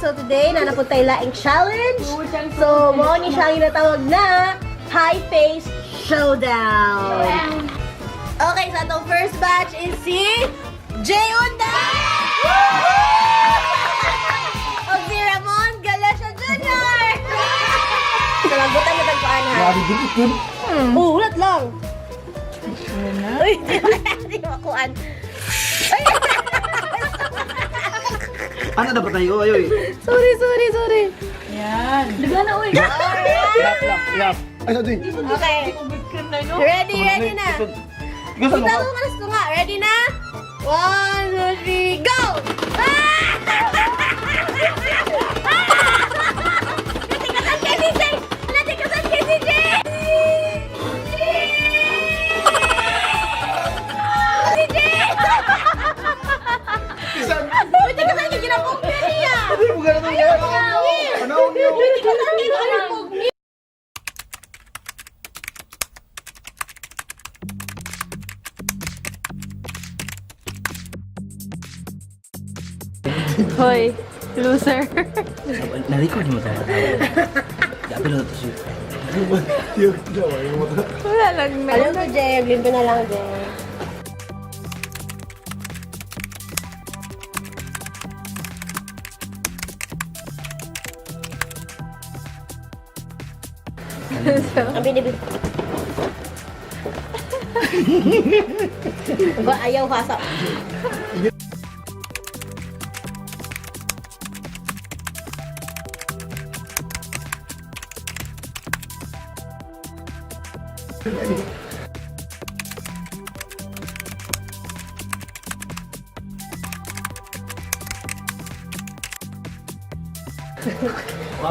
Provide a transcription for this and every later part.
So today, naa na pud tay laing challenge. So, mao ni siya ang ginatawag na Pie Face Showdown. Okay, so atong first batch is si Jay Unday! O si Ramon Galacia Jr.! So, magbutan na tagpaan ha. Grabe din itim. Oh, ulat lang. Uy, di makuan. Ano dapat tayo? Ayo eh. Sorry, sorry, sorry. Yan. Dagana, uy. Lap, lap, lap. Ay, sorry. Okay. Ready, ready na. Gusto mo Kita ko nga nga. Ready na? One, two, three, go! Ah! Ah! Natikasan kay CJ! Natikasan kay CJ! CJ! Isan. Uy, tikasan kay ginapog niya! Hindi mo ganun Ayaw nga, Ano niyo? Uy, tikasan kay ginapog niya! Hoy, loser. Na-record mo tayo. Gabi na ito siya. Wala lang na. Alam ko, Jay. Limpi na lang, Jay. Ang binibig. Ba, ayaw ha sa...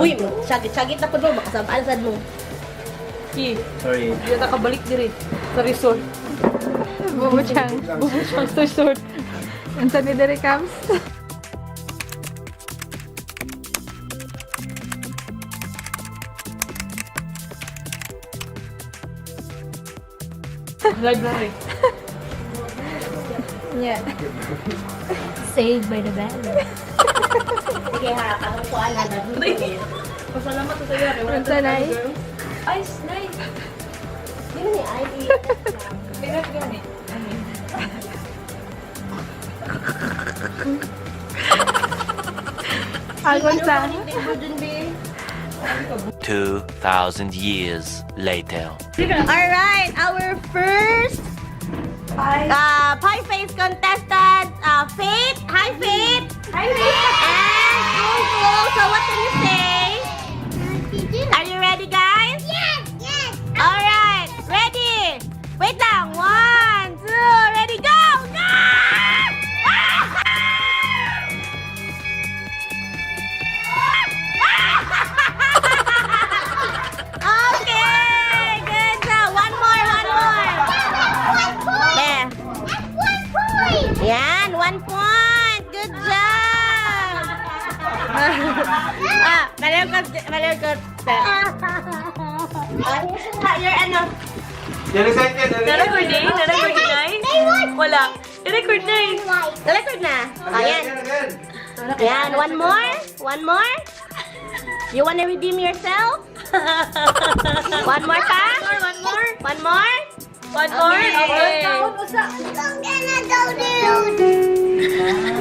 Uy, sagit-sagit na po mo. Baka sabaan sad mo. Ki, Sorry. di na nakabalik diri sa resort. Bumuchang. Bumuchang sa resort. Unsa ni diri, Cams? Library. Yeah. Saved by the bell. Sige ha, akong kuan ha. Pasalamat sa iyo. Unsa na? Ice, nice. Di man ni ID. Pinat gani. Agon sa. 2,000 years later. Alright, our first pie face contestant, Faith. Hi, Faith. Hi, Faith. And Kung. So what can you say? Are you ready, guys? Yes! Alright, ready? Wait lang. One, two, ready, go! Go! Okay, good job. One more, one more. One point! There. That's 1 point! Yan, 1 point. Good job. Ah, malungkot, malungkot. Ah, your ano? Yan excited. Na-record na eh? Na-record na eh? Wala. I-record na eh. Na-record na. Ayan. Ayan, one more? One more? You wanna redeem yourself? One more pa? One more? One more? One more? Okay. I'm gonna go dude!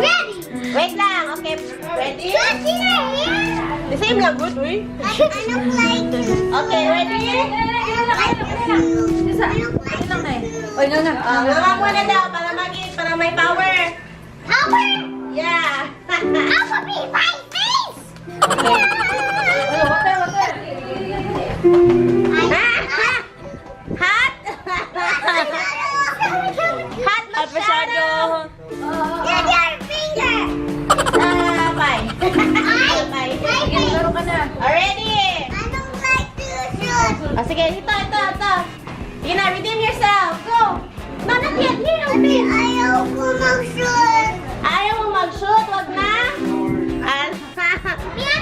Ready! Wait lang, okay. Ready? Good in your hair! The same lang, good, uy. I don't like to. Okay, ready? I don't like to. I don't like to. Oy, no na. Oh, mga na daw para para may power. Power! Yeah. I will be my face! Water, water. Ah, hot? Hot At masyado. masyado. Get your finger! Ah, bye. Bye. Laro ka na. Already? I don't like to shoot! Oh, sige, ito, ito, ito. Sige na, redeem yourself. Go. No, not yet. Here, open. Ayaw ko mag-shoot! Ayaw mo mag-shoot, wag na. Ah,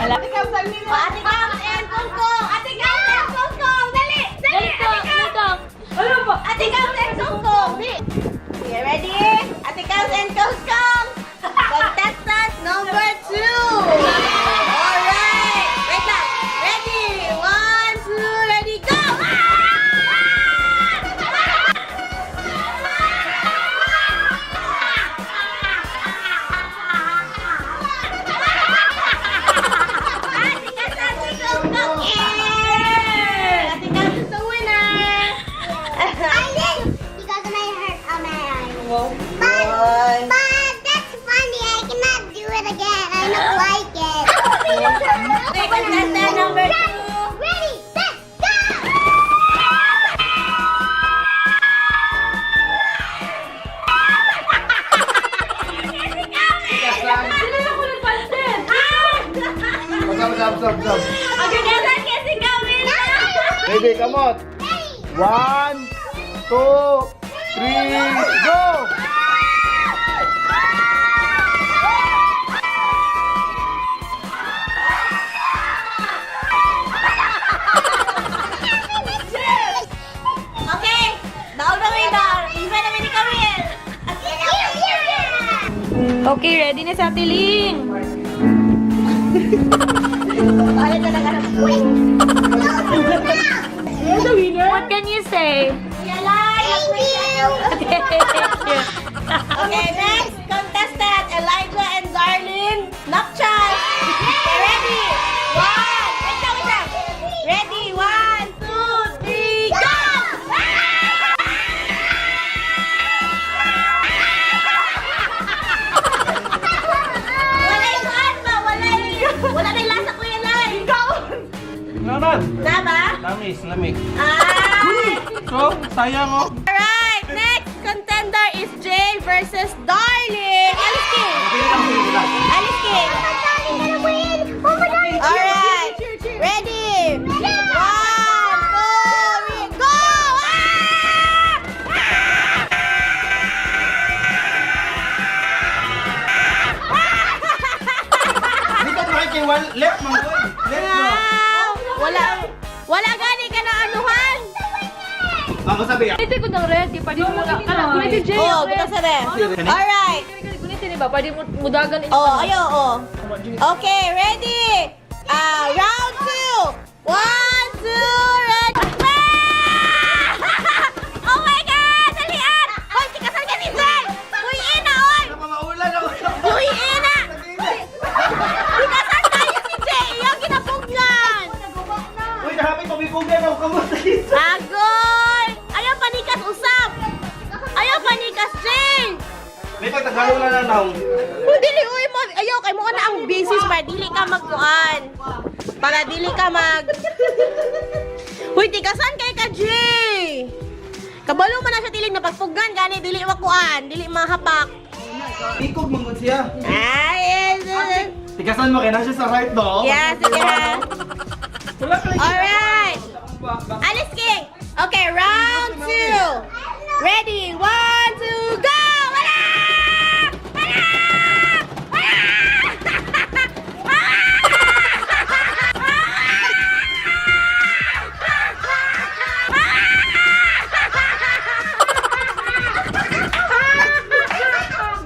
Wala. Oh, Ate Gams and Kongkong. Ate Gams and Kongkong. Dali, dali, Ate Gams. Wala ba? Ate Gams and Kongkong. Okay, ready? Ate Gams and Kongkong. Contestant number 2. Ay. But that's funny. I cannot do it again. I don't like it. Okay, contestant number 2. Ready, set, go! Sila lang ko nagpansin. Usap, usap, usap, usap. Okay, kasan kay si Camille? Ready, kamot. 1, 2, 3, go! Okay, daog na mi daog. Isa na mi ni Camille. Okay, ready na sa Ate Ling. Ay, talaga na. What can you say? Thank you. Thank you. Okay, next contestant, Elijah and Darlene Napchan. Okay, ready? One. Wait lang, wait lang. Ready? 1, 2, 3, go! Walay kuan ba? Walay. Wala na lasa, Kuya Lai. Naman. Tama? Lamis, lamig. Ah! So, sayang oh. Alright, next contender is Jay versus Darling. Alice King. Alice King. Alright, ready? 1, 2, 3, go! Ah! Dito tayo kay one left, mga boy. Left, no? Ah! Wala, wala gani ka na anuhan. Ako sabi, Gunite ko ng red. Kaya pwede mo na. Kana, gunite Jay. Oh, ang red. buta sa re. Alright. Gunite ni ba? Pwede mo mudagan ito. Oh, ayo, oh. Okay, ready? Ah, round 2. 1, 2, ready. Ah! Oh my God! Dalian! Hoy, tikasan ka ni Jay! Uy, ina, oy! maulan ako. Uy, ina! Tikasan tayo si Jay! Iyang ginapugnan! Uy, nahapit pabikugan ako kamot. Agoy! Ayaw panikas usap! Ayaw panikas, Jay! May pagtagalo na lang naong. Uy, dili, uy, mo. Ayaw, kay mo na ang basis para dili ka magkuan. Para dili ka mag... Uy, tigasan kay ka, Jay! Kabalo man na siya tilig na pagpugan, gani, dili makuan, dili mahapak. Ikog mangod siya. Ay, yes, Tigasan mo kay na siya sa right do. yeah, sige ha. Alright! Alice King! Okay, round 2. Ready, 1, 2, go! Wala! Wala! Wala!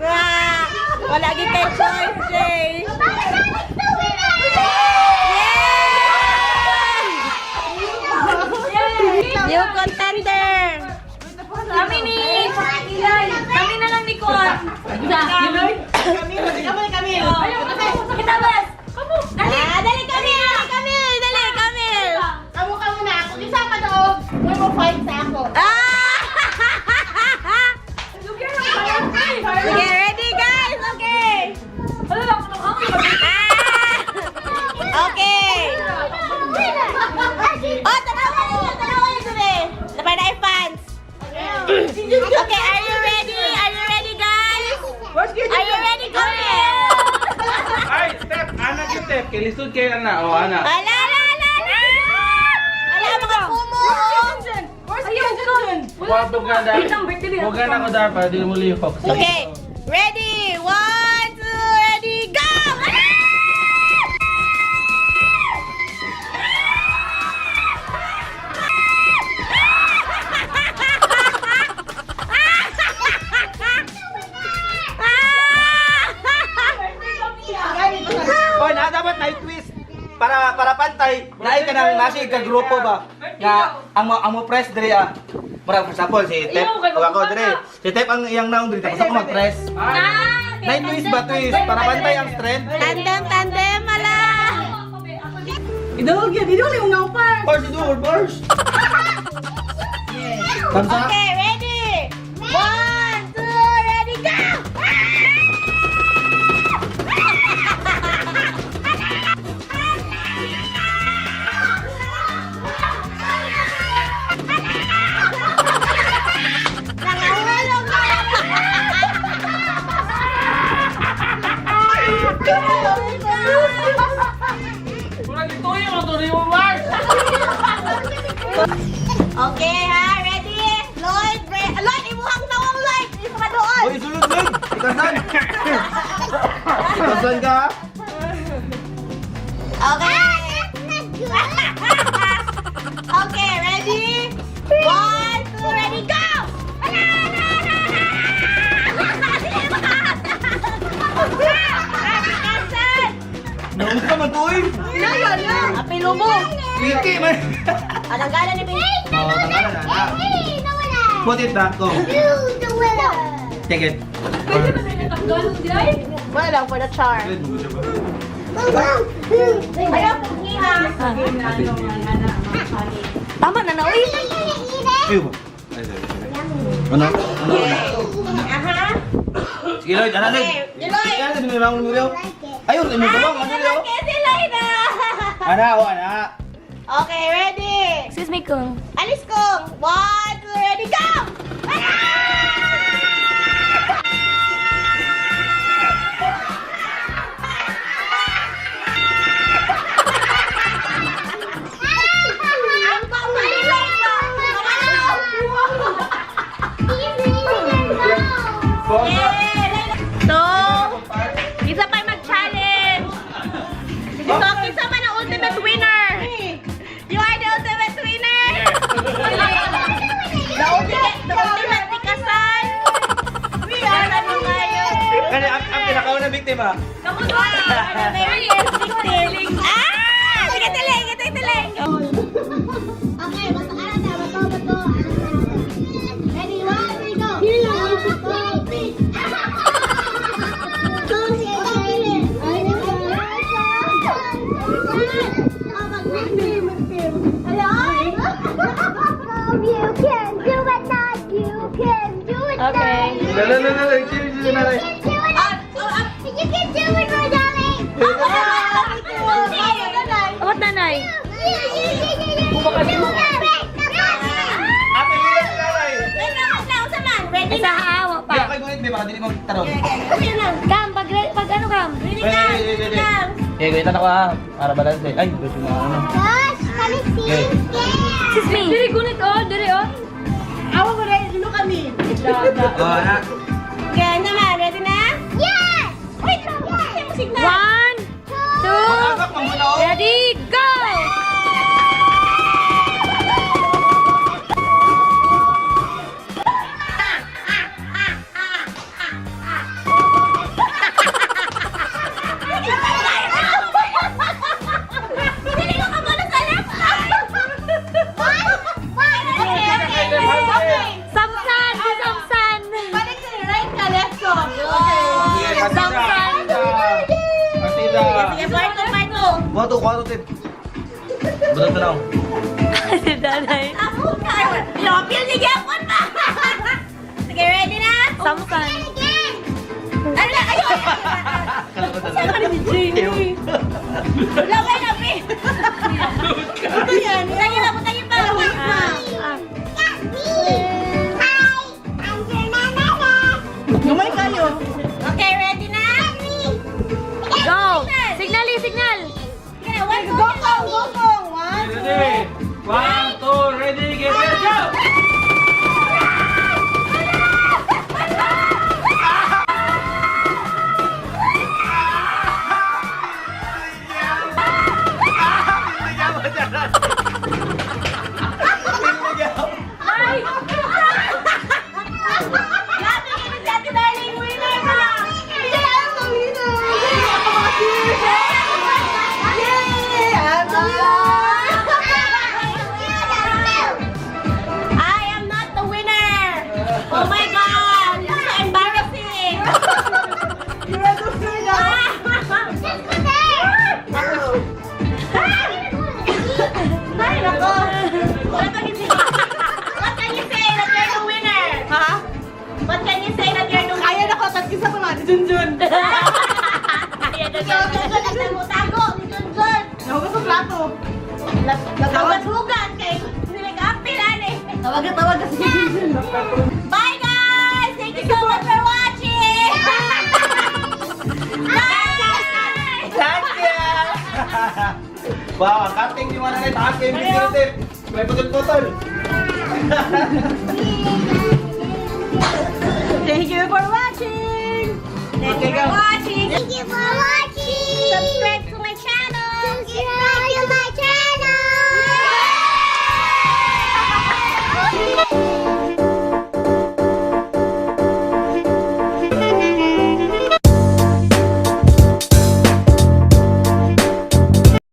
Ah! Wala gid kay choice, Jay. Yeah! New contender. Kami ni... Kami na lang ni Kuan. Kami, kami. Ayaw, kita bes. Kamu. Dali, ah, dali kami, dali kami, dali kami. Kamu kamu na ako. Isa pa doon. May mo fight sa ako. Ah! Okay, ready guys? Okay. Wala lang. Ano ang Ah! Okay. Oh, tanawa niyo, tanawa niyo sabi. Napay na fans. Okay, are you ready? Are you ready, guys? Are you ready, Camille? Ay, Step! Ana gyud, Step. Kay lisod kay ana. Oh, ana. Ala, ala, ala, ala! Ala, mga kumo! Ayaw ka. Wa buga da. Buga na ko da para dili mo lihok. Okay, ready? 1, 2, ready, go! Ah! Oy, na dapat na twist para para pantay. Naay ka nang nasi ka grupo ba? Nga ang mo ang mo press diri ah. Murag for example si Tep Ayaw, kay o ako mabuka diri. Si Tep ang iyang naong diri tapos ako mag-press. Nine twist ba twist para pantay ang strength? Tandem, tandem, ala! Idol yun. Idol yung nga pa. Bars, idol, bars. Kamsa. Okay, ready? 1, 2, ready, go! Samson ka? Okay. Ah, that's not good. Okay, ready? One, two, ready, go! Ala, ala, ala, ala! Kasan! Naus ka man to eh. Apilo mo! Wiki man. Alanggalan ni Bin. Hey, Oh, no, no, tanggalan na, na. Hey, the winner. Put it back, go. You, the winner. Take it. Pwede ba na natanggal? Di ay? Wala lang for the char. Ayaw, pugi ha. Tama na na, uy. Are you gonna eat it? Ayun ba? Ay, sorry, sorry. Ano? Ano? Aha. Sige, Lloyd. Ano, Lloyd? Okay, Lloyd. Ano, Lloyd? Ano, Lloyd? Like it. Ayun, imo ba? Ano, Lloyd? Kasi Lloyd na. Ana, oh, ana. Okay, ready? Excuse me, Kung. Alis kong. One, two, ready, go! Ah! Ang pamilay ba? So, isa pa mag-challenge. So, isa pa na ultimate winner. You are the ultimate winner. The ultimate tikasan. We are ano kayo? Kani ang pinakauna biktima. Kamu doon. Ano the very victim. Ah! Sige, tiling! Ito yung tiling! Okay, basta ano na, bato, bato. Ready, one, three, go. One, two, three. You can do it now. You can do it Okay. La la la la, chill chill na. You can do it. You can do it, my darling. Abot nanay. You, you, you, you, you can do it. Ate Lila si nanay. Ready Isa na? haawa Di pa. ako gunit, be, baka dili mo tarong. Okay lang. Kam, pag ano kam? Ready na? Wait, wait, wait, wait. Lang. Eh, gunitan ako ah. Para balance eh. Ay, gusto mo ano. Gosh, let me see. Okay. Excuse me. Diri gunit oh, diri oh. Awa mo rin, look at me. Oh, ana. Okay, naman, ready na? Yes! Wait lang, yes. Mo signal. One, two, Agak man mo na oh. ready, go! Hindi ko kabalo sa left side. Okay, okay, okay. Samsan! Si Samsan! Balik sa right ka, left ko. Okay. Sige, pasida. Samsan. Pasida. Sige, part two, part two. Wato, wato, tip. Butot na lang. Si nanay. Amo ka. Lopil ni Gapon pa. Sige, ready na? Samsan. Again! Ano, ayun. Saan ka ni Jimmy? Laway na, pi. Ito yan. Butangin pa, butangin pa. Butangin pa. Got me! Hi! I'm your nana! Gamay kayo. Okay, ready na? Go! Signal eh, signal! Sige, one, two, go, go, go, go. One, two. Ready? One, two, ready, get set, go! Grabe, ganun si Ate Darling. Winner ka! Yeah, I'm the winner! Yay! I'm the winner! I am not the winner! Oh my God! It's so embarrassing! You're the winner. Just go there! Ay, nako! What can you say? What can you say that you're the winner? Ha? What can you say that you're the winner? Ayan ako, tas isa pa man, Junjun. Ayan, nagtago-tago ni Junjun! Nahugas sa plato. Naghugas-hugas kay nag-apil, ani! Tawag na si Junjun. Bye, guys! Thank you so much for watching! Bye! Thank you! Wow, ang cutting ni Mananay, taas kayo yung tip. May putol-putol. Thank you for watching! Thank you for watching! Thank you for watching.